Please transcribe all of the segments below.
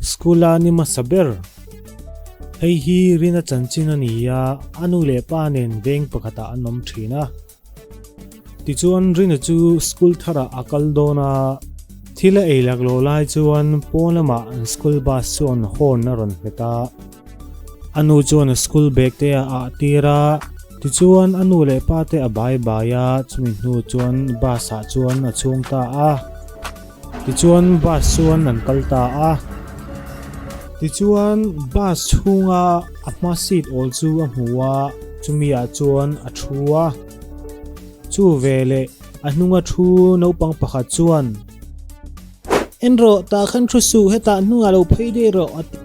School a ni hmasa ber. Hei hi Rina chanchin a ni a, a nu leh pa nen veng pakhatah an awm thin a. Tichuan Rina chu school tharah a kal dawn a, thil a ei laklawh lai chuan pawn lamah an school bus chuan horn a rawn hmet a. A nu chuan a school bag te a ah tir a, tichuan a nu leh pa te a bai bai a, chumi hnu chuan bus ah chuan a chhung ta a. Tichuan bus chuan an kal ta a. Tichuan bus chhunga a hma seat awl chu a hmu a, chumi ah chuan a thu a. Chu veleh a hnunga thu naupang pakhat chuan, En rawh, tah khan thu suh, hetah hnungah lo phei daih rawh a ti.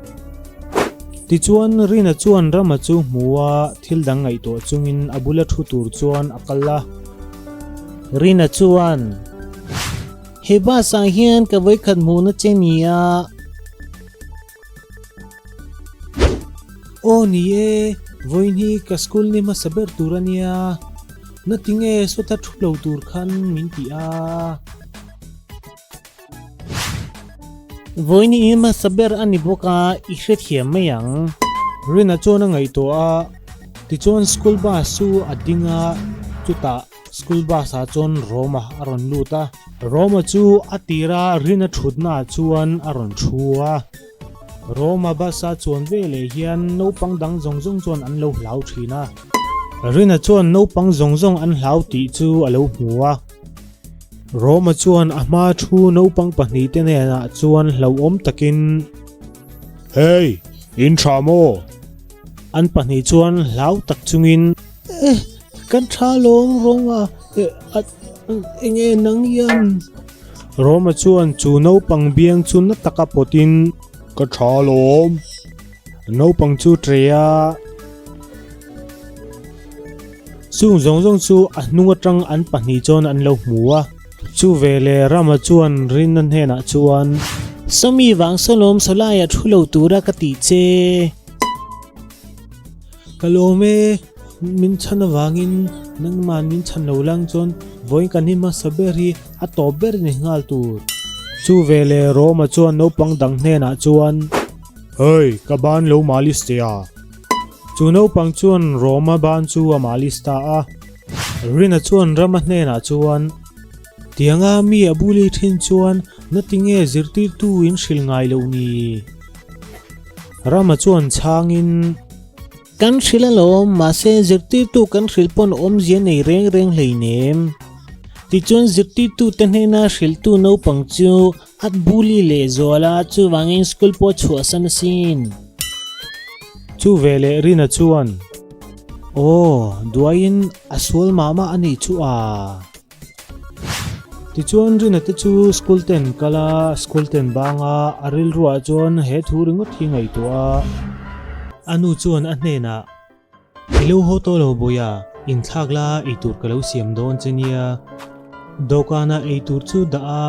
Tichuan Rina chuan Rama chu hmu a, thil dang ngaihtuah chungin a bula thu tur chuan a kal a. Rina chuan, He bus ah hian ka vawikhat hmuhna che nia. Aw ni e, vawiin hi ka school ni hmasa ber tur a nia. Natinge sawta thu lo tur khan min ti a. Vawiin i hmasa ber a ni bawk a, i hrethiam mai ang. Rina chuan a ngaihtuah a, tichuan school bus chu a ding a, chutah school bus ah chuan Roma a rawn lut a. Roma chu a tira Rina thutna ah chuan a rawn thu a. Roma bus a chuan veleh hian naupang dang zawng zawng chuan an lo hlau thin a. Rina chuan naupang zawng zawng an hlau tih chu a lo hmu a. Roma chuan a hma thu naupang pahnihte hnenah chuan hlauhawm takin, Hey, in tha maw? An pahnih chuan hlau tak chungin, Eh, kan tha lawm Roma, eng nge nang hian? Roma chuan chu naupang biang chu na taka pawtin, Ka tha lawm. Naupang chu ṭe a. Chung zawng zawng chu a hnung atang an pahnih chuan an lo hmu a. Chu veleh Rama chuan Rinna hnenah chuan. Sawmi vang sawlawm sawlaiah thu lo tura ka tih che. Ka lawm e, min chhan avangin nangman min chhan lo lang chuan vawiin kan hi hmasa ber hi a tawp ber ni nghal tur. Chu veleh Rama chuan naupang dang hnenah chuan. Hei, ka ban lo malis che a. Chu naupang chuan Roma ban chu a malis ta a. Rina chuan Rama hnenah chuan, Tianga mi a buli thin chuan natinge zirtirtu in hrilh ngai loh ni? Rama chuan chhangin. Kan hrilh alawm, mahse zirtirtu kan hrilh pawn awmzia nei reng reng hleinem. Tichuan zirtirtute hnena hrilhtu naupang chu A bully leh zual a, chuvangin school pawh chhuahsan asin. Chu veleh Rina chuan, Aw, duaiin a sual mah mah a nih chu a. Tichuan Rina te chu school ten kal a, school ten bang a, a rilruah chuan he thu ringawt hi ngaihtuah a. A nu chuan a hnenah, I lo haw tawh lo Bawia, inthlak la eitur ka lo siam dawn che nia. Dawhkanah eitur chu dah a,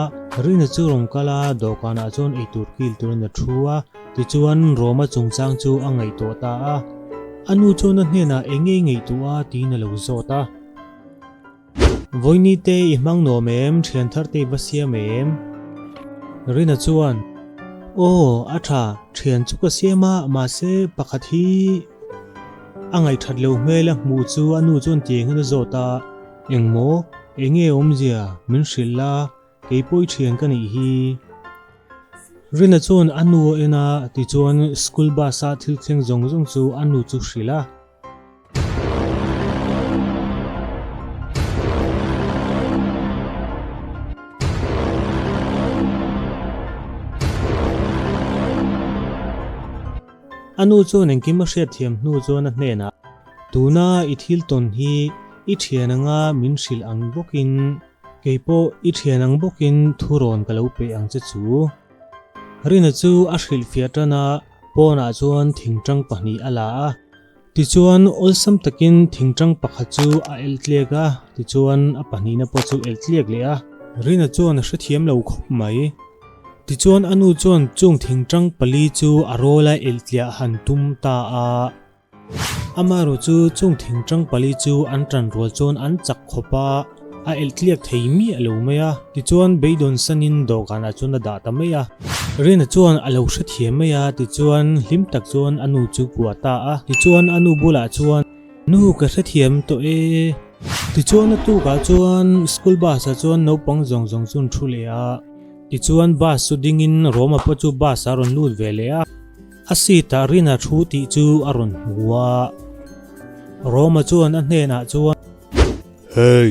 Rina chu rawn kal a, dawhkanah chuan eitur kil turin a thu a, tichuan Roma chungchang chu a ngaihtuah ta a. A nu chuan a hnenah eng nge i ngaihtuah a tiin a lo zawt a. Vawini te i hmang nuam em, thian thar te i va siam em? Rina chuan, Aw, a tha, thian chu ka siam a, mahse pakhat hi a ngaihthat lo hmel a hmuh chu a nu chuan tiang hian a zawt a, Engmaw, enge awmzia, min hrilh la, kei pawh i thian ka nih hi. Rina chuan a nu a en a, tichuan school bus a thil thleng zawng zawng chu a nu chu hrilh a. A nu chuan engkim a hriatthiam hnu chuan a hnenah, Tuna i thil tawn hi i thian anga min hrilh ang bawkin kei pawh i thian ang bawkin thurawn ka lo peih ang che chu. Rina chu a hrilhfiah tan a, pawnah chuan thingtang pahnih a la a. Tichuan, awlsam takin thingtang pakhat chu a elh tliak a, tichuan a pahnihna pawh chu elh tliak leh a. Rina chuan a hrethiam lo khawp mai. Tichuan a nu chuan chung thingtang pali chu a rawl a elh tliah han tum ta a. Amaherawh chu chung thingtang pali chu an tan rual chuan an chak khawp a, a elh tliak thei miah lo mai a. Tichuan beidawn sanin dawhkanah chuan a dah ta mai a. Rina chuan a lo hrethiam mai a, tichuan hlim tak chuan a nu chu kuah ta a. Tichuan a nu bulah chuan, Nu ka hrethiam tawh e. Tichuan a tukah chuan school bus ah chuan naupang zawng zawng chu an thu leh a. Tichuan bus chu dingin Roma pawh chu bus ah a rawn lut ve leh a. A seat ah Rina thu tih chu a rawn hmu a. Roma chuan a hnenah chuan. Hey,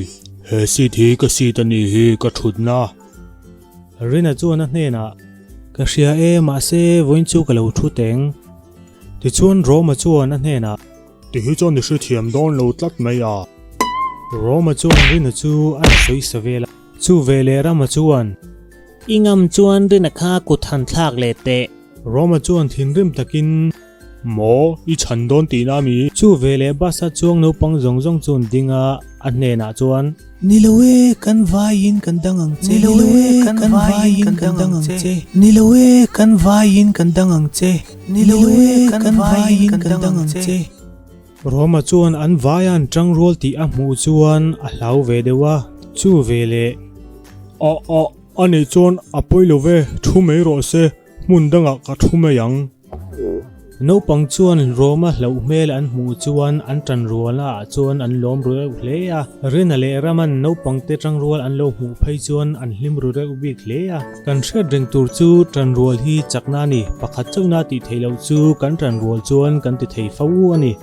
he seat hi ka seat a nih hi ka thutna. Rina chuan a hnenah, Ka hria e, mahse vawiin chu ka lo thu teng. Tichuan Roma chuan a hnenah. Ti hi chuan i hrethiam dawn lo tlat mai a. Roma chuan Rina chu a sawi sa vel a. Chu veleh Rama chuan. I ngam chuan Rina kha kut han thlak leh teh. Roma chuan thinrim takin. Maw, i chhan dawn tihna mi? Chu veleh bus a chuang naupang zawng zawng chu an ding a, a hnenah chuan. Ni lo e, kan vaiin kan dang ang che. Ni lo e, kan vaiin kan dang ang che. Ni lo e, kan vaiin kan dang ang che. Ni lo e, kan vaiin kan dang ang che. Roma chuan an vaia an tangrual tih a hmuh chuan a hlau ve deuh a, chu veleh. A a, a nih chuan a pawi lo ve, thu mai rawh se, hmun dangah ka thu mai ang. Naupang chuan Roma hlauh hmel an hmuh chuan an tanrualna ah chuan an lawm ru reuh hle a. Rina leh Raman naupangte tangrual an lo hmuh phei chuan an hlim ru reuh bik hle a. Kan hriat reng tur chu tanrual hi chakna a ni, pakhat chauhna tih theih loh chu kan tanrual chuan kan ti thei fo a ni.